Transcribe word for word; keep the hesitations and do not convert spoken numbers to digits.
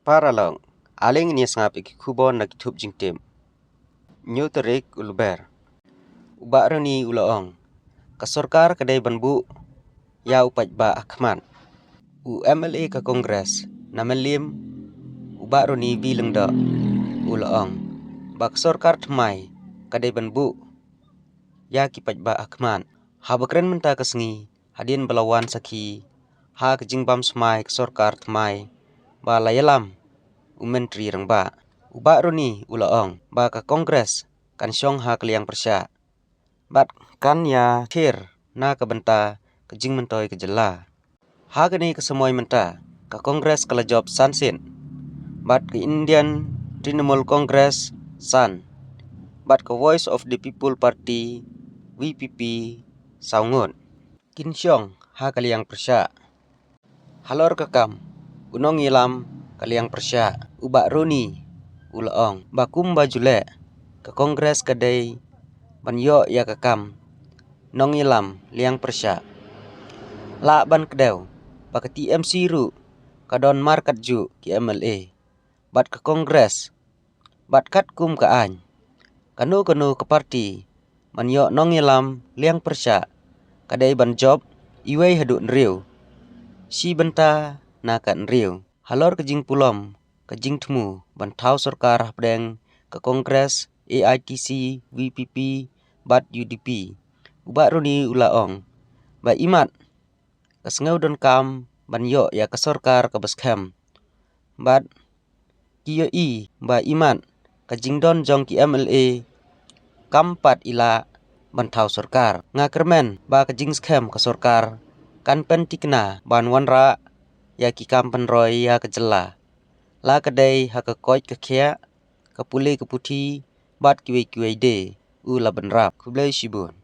Paralok, ale ngin ïa sngap ïa ki khubor na ki thup jingtip. Hynñiew tarik u Lber. U Bah Roni u la ong, ka sorkar ka dei ban buh ïa u paidbah ha khmat. U M L A ka Congress na Mylliem, u Bah Roni V Lyngdoh, u la ong ba ka sorkar thymmai ka dei ban buh ïa ki paidbah ha khmat. Haba kren mynta ka sngi, hadien ba la wan sakhi ha ka jingbam smai ka sorkar thymmai ba la ïalam u Myntri Rangbah, u Bah Roni u la ong ba ka Congress kan shong ha ka liang pyrshah bad kan ïa thir na ka bynta ka jingmyntoi ka jylla. Ha kane ka samoi mynta, ka Congress ka la jop san seat, bad ka Indian Trinamool Congress san, bad ka Voice of the People Party, V P P, saw ngut. Kin shong ha ka liang pyrshah. Halor ka kam u nongïalam ka liang pyrshah, u Bah Roni u la ong ba kumba ju leh, ka Congress ka dei ban ïoh ïa ka kam nongïalam liang pyrshah. Lah ban kdew ba ka T M C ruh ka don markatjuh ki M L A bad ka Congress, bad katkum ka aiñ, kano kano ka party ban ïoh nongïalam liang pyrshah ka dei ban jop iwei haduh hynriew, shi bynta na ka hynriew. Halor ka jingpulom ka jingthmu ban thaw sorkar hapdeng ka Congress, A I T C, V P P bad U D P, u Bah Roni u la ong ba imat ka sngew donkam ban ïoh ïa ka sorkar kaba skhem, bad ki ïohi ba imat ka jingdon jong ki M L A kam pat i lah ban thaw sorkar. Nga kyrmen ba ka jingskhem ka sorkar kan pynthikna ban wanrah ïa ki kam pynroi ïa ka jylla, la ka dei ha ka koit ka khiah, ka pule ka puthi bad kiwei kiwei de, u la bynrap. Khublei shibun.